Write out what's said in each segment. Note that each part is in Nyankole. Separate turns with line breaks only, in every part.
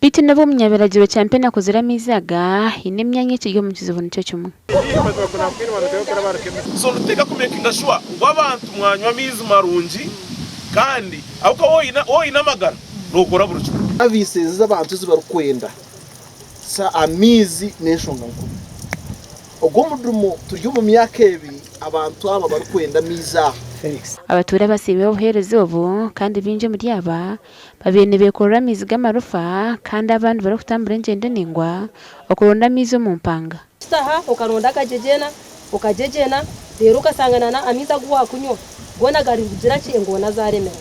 Beitu nabwo omunyabiragiro Kyampene akozire amaizi aga, haine emyanya ekiri omu kizibu nikyo kimwe.
So nituteeka ku makinga sure ngu abantu mwanywa amaizi marungi kandi ahabw'okuba waaba oine amagara nokora buri kimwe.
Services ezi abantu ezi barikwenda amaizi n'enshonga nkuru. Ogu omurimo turi omu myaka ebi abantu aba barikwenda amaizi aha.
Abatuura basiimire obuheereza obu kandi baingi omuri aba babaire nibeekorera amaizi g'amarofa kandi abandi barikutambura engyendo ndaingwa okuronda amaizi omu mpanga.
Kitaha okaronda akagyegyena okagyegyena reero okashanga na n'amaizi agu waakunywa goona garikugira ki engoona zaaremera.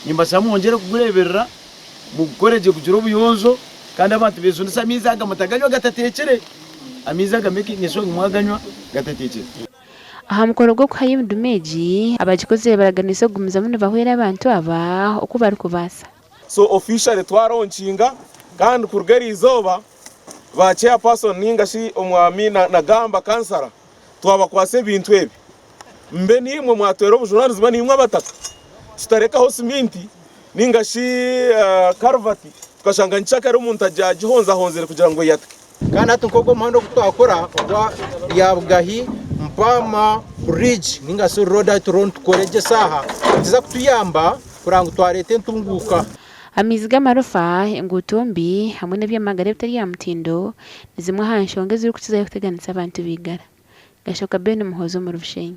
Nimbasaba mwongyere kugureeberera Mugukore gye gugire obuyonjo kandi abantu beejunise amaizi aga mutaganywa gatateekire. Amaizi aga making sure ngu mwaganywa gatateekire.
Aha mukoro gw'okuhayo emiduma egi, abagikozire baraganiise okugumizamu nibahwera abantu aba oku barikubaasa.
So officially twaronkinga kandi kuruga eriizooba ba chairperson ninga shi omwami Nagamba kansara twabakwatsa ebintu ebi mbe niimwe mwatwera obujunanizibwa niimwe abataka tutarekaho siminti Ninga shi karuvati tukashanga nkyakare omuntu agihonzahonzire kugira ngu eyatike.
Kandi hati nk'ogu omuhanda ogu twakora ogwa Ryabugahi Mpaama Bridge ninga shi road ahu turiho nitukora egi esaaha nikiza kutuyamba kureba ngu twareeta entunguuka.
Amaizi g'amarofa, enguuto mbi hamwe n'eby'amagara ebitari aha mutindo ni zimwe aha nshonga ezirikukizayo kuteganisa abantu b'eigara. Gashoka Ben Muhoozi omuri Bushenyi.